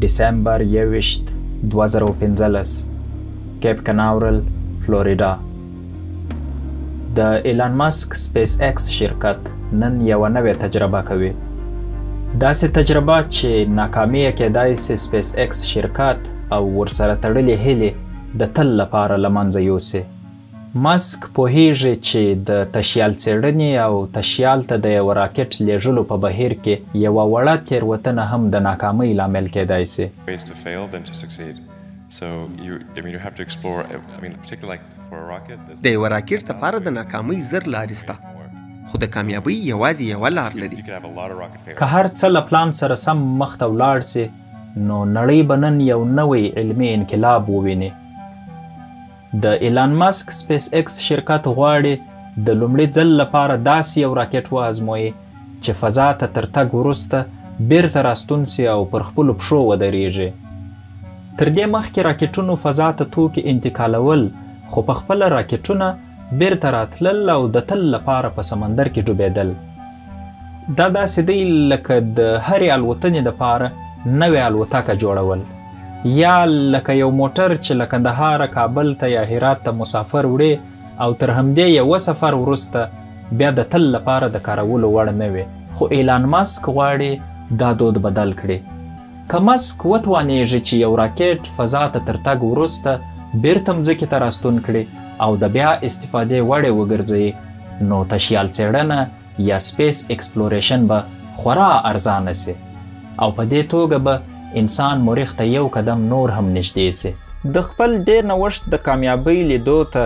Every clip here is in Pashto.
ډسمبر 21، 2015، کیپ کناورل، فلوریډا. د ایلان مسک سپیس ایکس شرکت نن یوه نوې تجربه کوي، داسې تجربه چې ناکامي یې کېدای سي سپیس ایکس شرکت او ورسره تړلې هیلې د تل لپاره له منځه یوسي. مسک پوهیږي چې د تشیال څېړنې او تشیال ته د یوه راکټ لیږلو په بهیر کې یوه وړه تېروتنه هم د ناکامۍ لامل کېدای سي. Ways to fail than to succeed. So you, I mean, you have to explore. I mean, particularly like for a rocket, there's د یوه راکټ لپاره د ناکامۍ 1000 لارې شته، خو د کامیابۍ یوازې یوه لار لري. You could have a lot of rocket failures. که هر څه له پلان سره سم مخته ولاړ سي، نو نړۍ به نن یو نوی علمي انقلاب وویني. د ایلان مسک سپیس ایکس شرکت غواړي د لومړي ځل لپاره داسې یو راکټ وازمويي چې فضا ته تر تګ وروسته بیرته راستون سي او پر خپلو پښو ودرېږي. تر دې مخکې راکټونو فضا ته توکي انتقالول، خو په خپله راکټونه بیرته راتلل او د تل لپاره په سمندر کې ډوبېدل. دا داسې دی لکه د هرې الوتنې دپاره نوې الوتکه جوړول، یا لکه یو موټر چې له کندهاره کابل ته یا هرات ته مسافر وړي او تر همدې یوه سفر وروسته بیا د تل لپاره د کارولو وړ نه وي. خو ایلان مسک غواړي دا دود بدل کړي. که مسک وتوانیږي چې یو راکټ فضا ته تر تګ وروسته بیرته مځکې ته راستون کړي او د بیا استفادې وړ یې وګرځوي، نو تشیال څېړنه یا سپیس اکسپلوریشن به خورا ارزانه سي او په دې توګه به انسان مریخ ته یو قدم نور هم نږدې سي. د خپل دې نوښت د کامیابۍ لیدو ته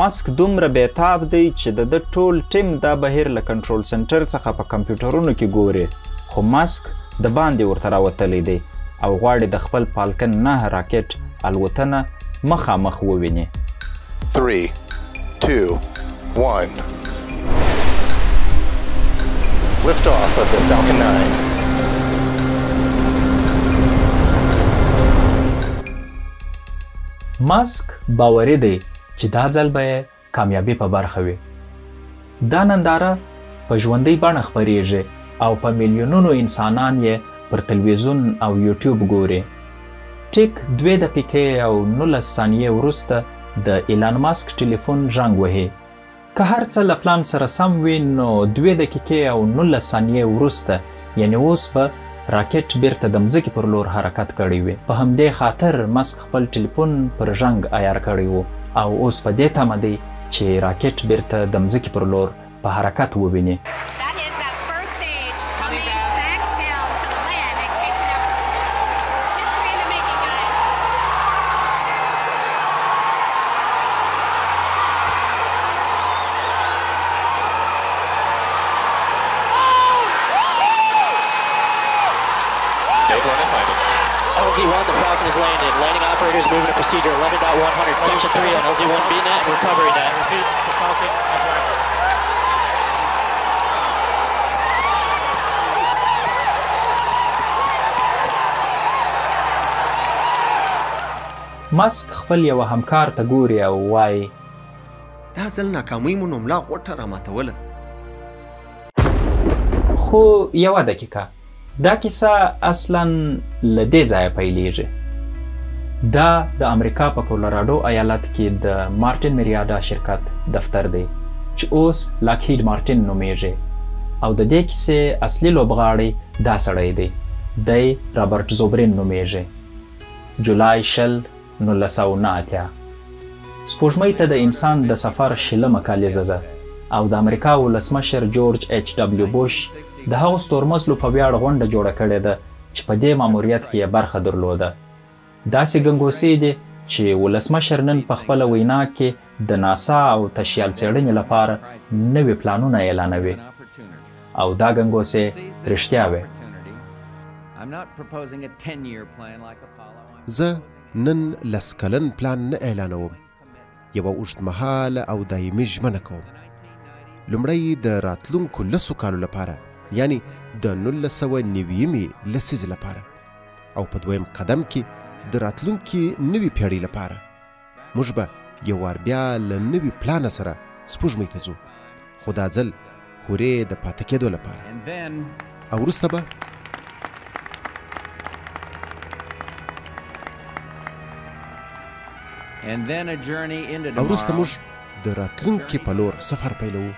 مسک دومره بېتاب دی چې د ده ټول ټیم دا بهیر له کنټرول سنټر څخه په کمپیوټرونو کې ګوري، خو مسک د باندې ورته راوتلی دی او غواړي د خپل فالکن 9 راکټ الوتنه مخامخ وویني. 3, 2, 1. Lift off of the Falcon 9. مسک باوري دی چې دا ځل به یې کامیابي په برخه وي. دا ننداره په ژوندۍ بڼه خپرېږي او په میلیونونو انسانان یې پر تلویزیون او یوټیوب ګوري. ټیک 2 دقیقې او 19 ثانیې وروسته د ایلان ماسک ټلیفون زنګ وهي. که هر څه له پلان سره سم وي، نو 2 دقیقې او 19 ثانیې وروسته، یعنې اوس به راکټ بیرته د مځکې پر لور حرکت کړی وي. په همدې خاطر مسک خپل ټلیفون پر زنګ عیار کړی و او اوس په دې تمه دی چې راکټ بیرته د ځمکې پر لور په حرکت وویني. That is that first stage coming back down to land at Cape Canaveral, Florida. History in the making, guys. Stage 1 is landing. LZ-1, the Falcon has landed. Landing operators moving to procedure 11.100, section 3 on LZ-1 B net and recovery net. Repeat, the Falcon has landed. مسک خپل یوه همکار ته ګوري او وایي: دا ځل ناکامۍ مو نو ملا غوټه راماتوله. خو یوه دقیقه، دا کیسه اصلا له دې ځایه پیلیږي. دا د امریکا په کولراډو ایالت کې د مارټین میریاډا شرکت دفتر دی چې اوس لاکهید مارټین نومیږي، او د دې کیسې اصلي لوبغاړی دا سړی دی. دی رابرټ زوبرین نومیږي. جولای 20، 1989، سپوږمۍ ته د انسان د سفر 20مه کالیزه ده او د امریکا ولسمشر جورج ایچ ډبلیو بوش د هغو ستورمزلو په ویاړ غونډه جوړه کړې ده چې په دې ماموریت کې یې برخه درلوده. داسې ګنګوسې دي چې ولسمشر نن په خپله وینا کې د ناسا او تشیال څېړنې لپاره نوي پلانونه اعلانوي، او دا ګنګوسې رښتیا وې. زه نن 10 کلن پلان نه اعلانوم، یوه اوږدمهاله او دایمي ژمنه کوم. لومړی د راتلونکو 10 کالو لپاره، یعنی د 1990مې لسیزې لپاره، او په دویم قدم کې د راتلونکي نوي پیړۍ لپاره. موږ به یو وار بیا له نوي پلانه سره سپوږمۍ ته ځو، خو دا ځل هورې د پاتې کېدو لپاره، او وروسته به او وروسته موږ د راتلونکي په لور سفر پیلوو.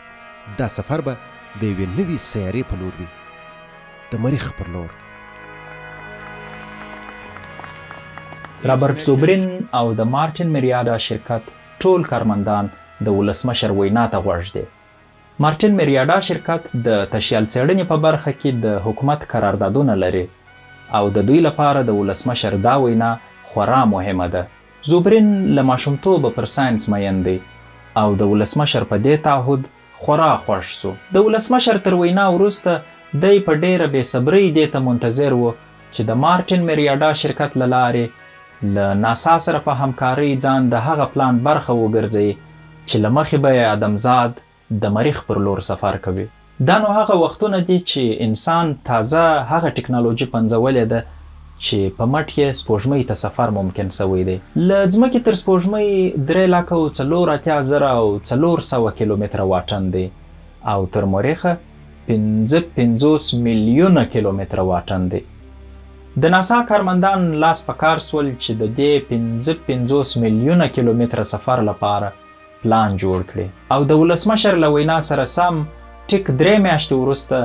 دا سفر به د یوې نوې سیارې په لور وي، د مریخ پر لور. رابرټ زوبرین او د مارټین مریاډا شرکت ټول کارمندان د ولسمشر وینا ته غوږ دي. مارټین مریاډا شرکت د تشیال څېړنې په برخه کې د حکومت قراردادونه لري او د دوی لپاره د ولسمشر دا وینا خورا مهمه ده. زوبرین له ماشومتوبه پر ساینس مین دی او د ولسمشر په دې تعهد خورا خوښ شو. د ولسمشر تر وینا وروسته دی په ډېره بې صبرۍ دې ته منتظر و چې د مارټین مریاډا شرکت له لارې له ناسا سره په همکارۍ ځان د هغه پلان برخه وګرځوي چې له مخې به یې ادمزاد د مریخ پر لور سفر کوي. دا نو هغه وختونه دي چې انسان تازه هغه ټکنالوژي پنځولې ده چې په مټ یې سپوږمۍ ته سفر ممکن شوی دی. له ځمکې تر سپوږمۍ 384,400 کیلومتره واټن دی او تر مریخه 55 میلیونه کیلومتره واټن دی. د ناسا کارمندان لاس په کار سول چې د دې 55 میلیونه کیلومتره سفر لپاره پلان جوړ کړي او د ولسمشر له وینا سره سم ټیک 3 میاشتې وروسته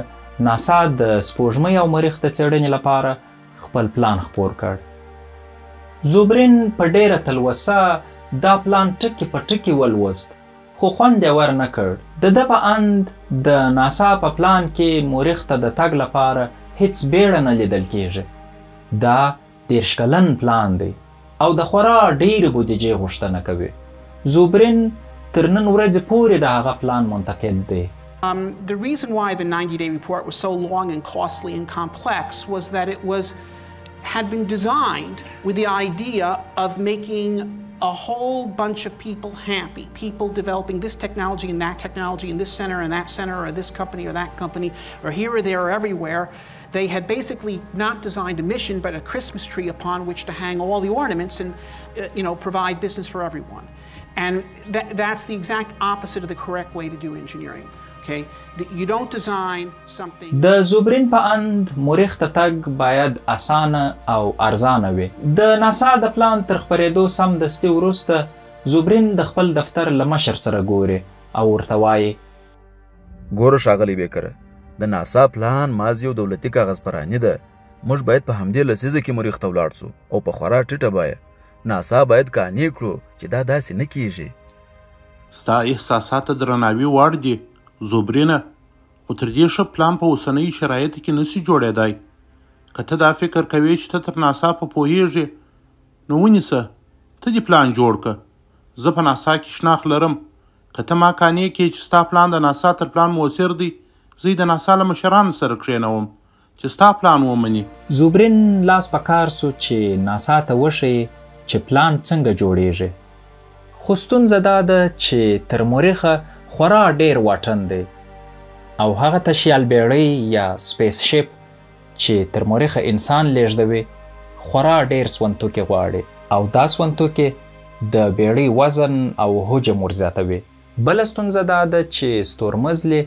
ناسا د سپوږمۍ او مریخ د څېړنې لپاره خپل پلان خپور کړ. زوبرین په ډېره تلوسه دا پلان ټکي په ټکي ولوست، خو خوند یې ور نه کړ. د ده په اند د ناسا په پلان کې مریخ ته د تګ لپاره هیڅ بیړه نه لیدل کیږي. دا 30 کلن پلان دی او د خورا ډېرې بودیجې غوښتنه کوي. زوبرین تر نن ورځې پورې د هغه پلان منتقد دی. The reason why the 90-day report was so long and costly and complex was that it had been designed with the idea of making a whole bunch of people happy, people developing this technology and that technology and this center and that center or this company or that company or here or there or everywhere. They had basically not designed a mission but a Christmas tree upon which to hang all the ornaments and provide business for everyone. And that's the exact opposite of the correct way to do engineering. Okay? You don't design something. د زوبرین په اند مریخ ته تګ باید اسانه او ارزانه وي. د ناسا د پلان تر خپرېدو سمدستي وروسته زوبرین د خپل دفتر له مشر سره ګوري او ورته وایي: ګوره ښاغلی بیکره، د ناسا پلان مازې یو دولتي کاغذ پراني ده. موږ باید په همدې لسیزه کې مریخ ته ولاړ سو او په خورا ټیټه بیه. ناسا باید قانع کړو چې دا داسې نه کیږي. ستا احساسات درناوي وړ دي زوبرینه، خو تر دې ښه پلان په اوسنیو شرایطو کې نسي جوړېدای. که ته دا فکر کوې چې ته تر ناسا په پوهېږې، نو ونیسه، ته دې پلان جوړ که. زه په ناسا کې شناخت لرم. که ته ما قانع کړې چې ستا پلان د ناسا تر پلان موثر دی، زه یې د ناسا له مشرانو سره کښېنوم چې ستا پلان ومني. زوبرین لاس په کار سو چې ناسا ته وښیي چې پلان څنګه جوړیږي. خو ستونزه دا ده چې تر مریخه خورا ډیر واټن دی او هغه تشیال بیړۍ یا سپیس شیپ چې تر مریخه انسان لیږدوي خورا ډیر سونتوکي غواړي او دا سونتوکي د بیړۍ وزن او حجم ورزیاتوي. بله ستونزه دا ده چې ستورمزلي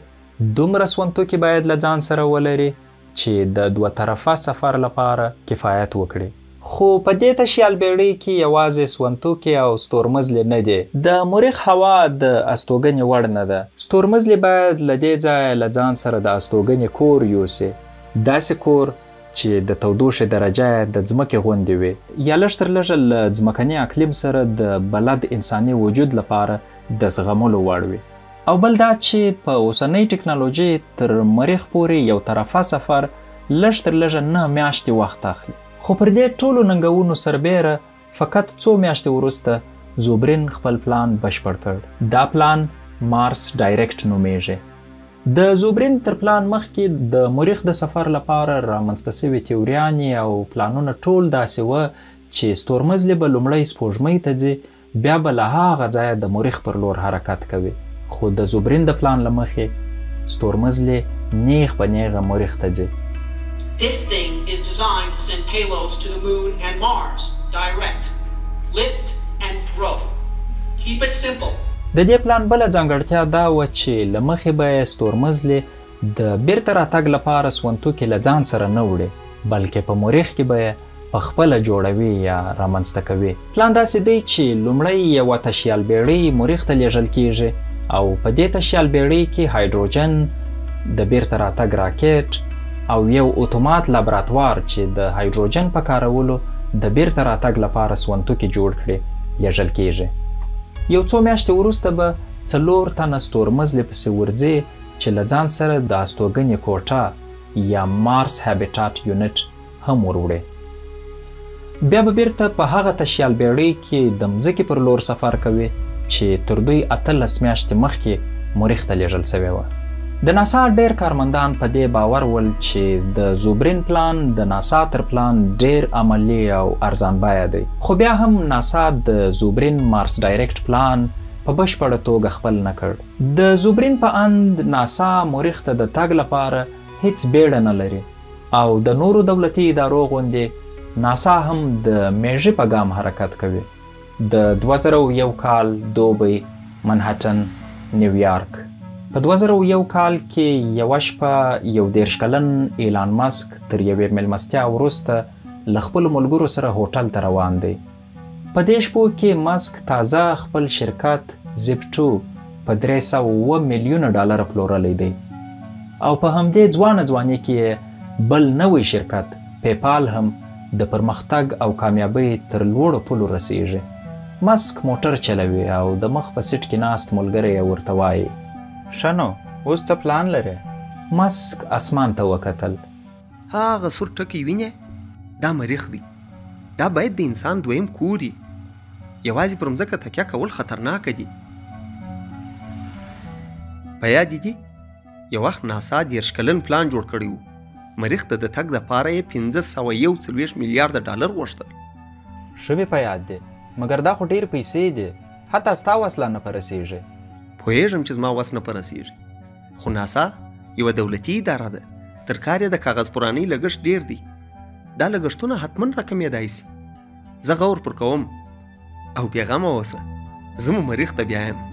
دومره سونتوکي باید له ځان سره ولري چې د دوه طرفه سفر لپاره کفایت وکړي. خو په دې تشیال بیړۍ کې یوازې سونتوکي او ستورمزلي نه دي. د مریخ هوا د استوګنې وړ نه ده. ستورمزلي باید له دې ځایه له ځان سره د استوګنې کور یوسي، داسې کور چې د تودوخې درجه یې د ځمکې غوندې وي یا لږ تر لږه له ځمکني اقلیم سره د بلد انساني وجود لپاره د زغملو وړ وي. او بل دا چې په اوسنۍ ټکنالوژي تر مریخ پورې یو طرفه سفر لږ تر لږه 9 میاشتې وخت اخلي. خو پر دې ټولو ننګونو سربېره فقط څو میاشتې وروسته زوبرین خپل پلان بشپړ کړ. دا پلان مارس ډایرکټ نومېږي. د زوبرین تر پلان مخکې د مریخ د سفر لپاره رامنځته سوې تیوریانې او پلانونه ټول داسې وه چې ستورمزلي به لومړی سپوږمۍ ته ځي، بیا به له هغه ځایه د مریخ پر لور حرکت کوي. خو د زوبرین د پلان له مخې ستورمزلي نیغ په نیغه مریخ ته ځي. This thing is designed to send payloads to the moon and Mars direct. Lift and throw. Keep it simple. د دې پلان بله ځانګړتیا دا وه چې له مخې به یې ستورمزلي د بیرته راتګ لپاره سونتوکي له ځان سره نه وړي، بلکې په مریخ کې به یې په خپله جوړوي یا رامنځته کوي. پلان داسې دی چې لومړی یوه تشیال بیړۍ مریخ ته لیږل کیږي او په دې تشیال بیړۍ کې هایدروجن، د بیرته راتګ راکټ او یو اتومات لابراتوار چې د هایدروجن په کارولو د بیرته راتګ لپاره سونتوکي جوړ کړي لیږل کیږي. یو څو میاشتې وروسته به 4 تنه ستورمزلي پسې ورځي چې له ځان سره د استوګنې کوټه یا مارس هابیټاټ یونټ هم وروړي. بیا به بیرته په هغه تشیال بیړۍ کې د مځکې پر لور سفر کوي چې تر دوی 18 میاشتې مخکې مریخ ته لیږل شوې وه. د ناسا ډېر کارمندان په دې باور ول چې د زوبرین پلان د ناسا تر پلان ډېر عملي او ارزان بیه دی، خو بیا هم ناسا د زوبرین مارس ډایرکټ پلان په بشپړه توګه خپل نه کړ. د زوبرین په اند ناسا مریخ ته د تګ لپاره هیڅ بیړه نه لري او د نورو دولتي ادارو غوندې ناسا هم د میږي په ګام حرکت کوي. د 2001 کال دوبی، منهټن، نیویارک. په 2001 کال کې یوه شپه 31 کلن ایلان مسک تر یوې میلمستیا وروسته له خپلو ملګرو سره هوټل ته روان دی. په دې شپو کې مسک تازه خپل شرکت زیپ2 په 307 میلیونه ډالر پلورلی دی او په همدې ځوانه ځواني کې بل نوی شرکت پیپال هم د پرمختګ او کامیابۍ تر لوړو پولو رسیږي. مسک موټر چلوي او د مخ په سیټ کې ناست ملګری یې ورته وایي: ښه نو اوس څه پلان لرې؟ مسک اسمان ته وکتل. هغه سور ټکی وینې؟ دا مریخ دی. دا باید د انسان دویم کور وي. یوازې پر مځکه تکیه کول خطرناکه دي. په یاد دي یو وخت ناسا 30 کلن پلان جوړ کړی و. مریخ ته د تګ دپاره یې 541 میلیارده ډالر غوښتل. ښه مې په یاد دی، مګر دا خو ډېرې پیسې دي، حتی ستا وس لا نه په رسیږي. پوهېږم چې زما وس نه په رسیږي، خو ناسا یوه دولتي اداره ده، تر کار یې د کاغذ پرانۍ لګښت ډېر دی. دا لګښتونه حتما راکمېدای سي. زه غور پر کوم او بېغمه اوسه، زه مو مریخ ته بیایم.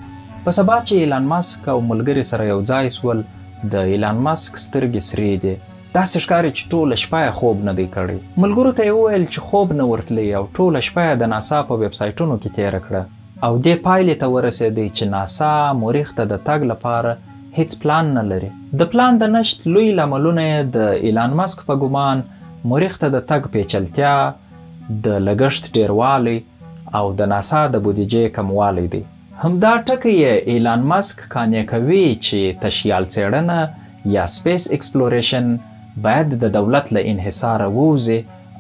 په سبا چې ایلان مسک او ملګري سره یو ځای سول، د ایلان مسک سترګې سرې دي. داسې ښکاري چې ټوله شپه یې خوب نه دی کړی. ملګرو ته یې وویل چې خوب نه ورتلی او ټوله شپه یې د ناسا په ویبسایټونو کې تېره کړه او دې پایلې ته ورسېدی چې ناسا مریخ ته د تګ لپاره هیڅ پلان نه لري. د پلان د نشت لوی لاملونه یې د ایلان مسک په ګمان مریخ ته د تګ پیچلتیا، د لګښت ډېروالی او د ناسا د بودیجې کموالی دی. همدا ټکی یې ایلان مسک قانع کوي چې تشیال څېړنه یا space exploration باید د دولت له انحصاره ووځي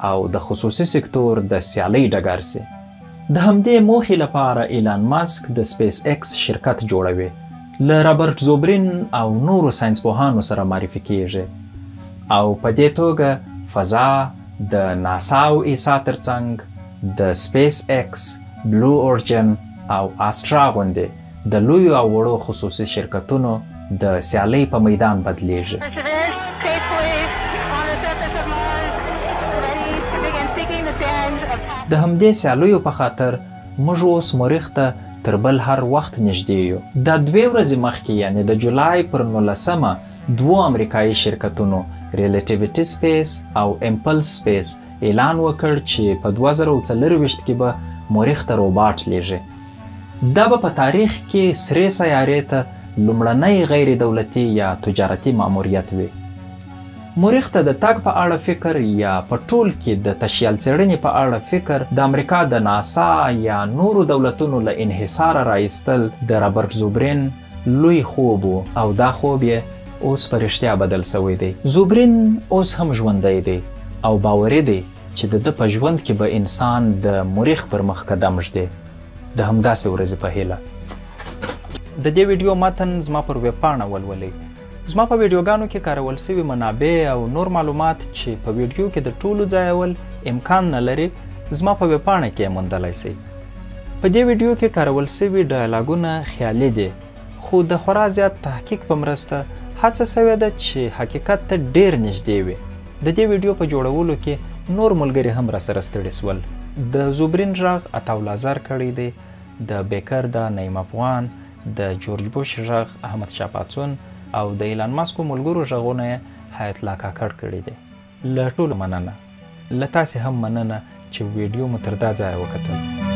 او د خصوصي سکتور د سیالۍ ډګر سي. د همدې موخې لپاره ایلان مسک د سپیس ایکس شرکت جوړوي، له رابرټ زوبرین او نورو ساینسپوهانو سره معرفي کیږي او په دې توګه فضا د ناسا او ایسا ترڅنګ د سپیس ایکس، بلو اورجن او آسټرا غوندې د لویو او وړو خصوصي شرکتونو د سیالۍ په میدان بدلیږي. د همدې سیالیو په خاطر موږ اوس مریخ ته تر بل هر وخت نږدې یو. دا 2 ورځې مخکې یعنې د جولای پر 19مه 2 امریکایي شرکتونو ریلیټیویټي سپیس او امپلس سپیس اعلان وکړ چې په 2024 کې به مریخ ته روباټ لیږي. دا به په تاریخ کې سرې سیارې ته لومړنی غیر دولتي یا تجارتي ماموریت وي. مریخ ته د تګ په اړه فکر یا په ټول کې د تشیال څېړنې په اړه فکر د امریکا د ناسا یا نورو دولتونو له انحصاره راایستل د رابرټ زوبرین لوی خوب و او دا خوب یې اوس په رښتیا بدل سوی دی. زوبرین اوس هم ژوندی دی او باوري دی چې د ده په ژوند کې به انسان د مریخ پر مخ قدم ږدي. د همداسې ورځې په هیله. د دې ویډیو متن زما پر ویبپاڼه ولولئ. زما په ویډیوګانو کې کارول سوي منابع او نور معلومات چې په ویډیو کې د ټولو ځایول امکان نه لري، زما په ویبپاڼه کې یې موندلی سئ. په دې ویډیو کې کارول سوي ډایلاګونه خیالي دي، خو د خورا زیات تحقیق په مرسته هڅه سوې ده چې حقیقت ته ډېر نږدې وي. د دې ویډیو په جوړولو کې نور ملګري هم راسره ستړي سول. د زوبرین غږ عطاالله زر کړی دی، د بیکر د نعیم افغان، د جورج بوش غږ احمد شاه پاڅون او د ایلان ماسک ملګرو غږونه یې حیات الله کاکړ کړي دي. له ټولو مننه. له تاسې هم مننه چې ویډیو مو تر دا ځایه وکتل.